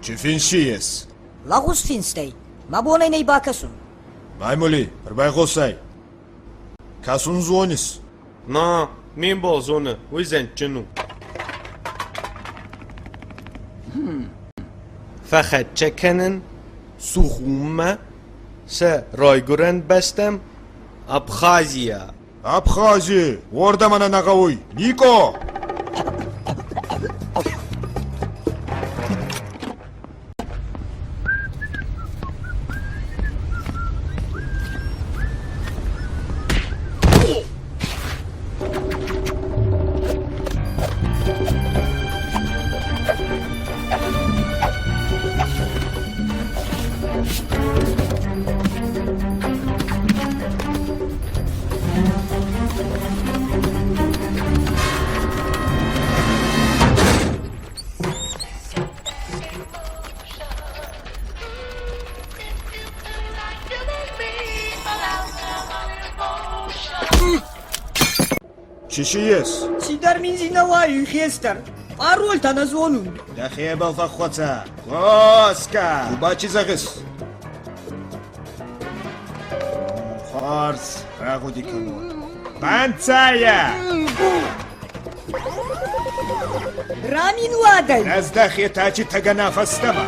Чи финси ес? Лӕгъуз финстӕй. Мӕ бон ӕй нӕй бакӕсун. Маймули, ӕрбайгъосай. Кӕсун зонис? На, ме мбал зоны, уый зӕндджын у. Фӕхӕццӕ кӕнын Сухуммӕ, сӕ райгуырӕн бӕстӕм Абхазия. Абхази! Уордӕмӕ нӕ нӕ гъӕуй! Никъо! Чи си ес? Цидӕр мин зин уайуй, хестӕр. Парольтӕ нӕ зонун. Дӕхебӕл фӕххуӕцӕ. Коска! Ду ба чи зӕгъис? Хуарз, рагъуди кӕнон. Банцайӕ! Рамин уадӕй! Раздӕхетӕ чи тӕгӕна фӕстӕмӕ.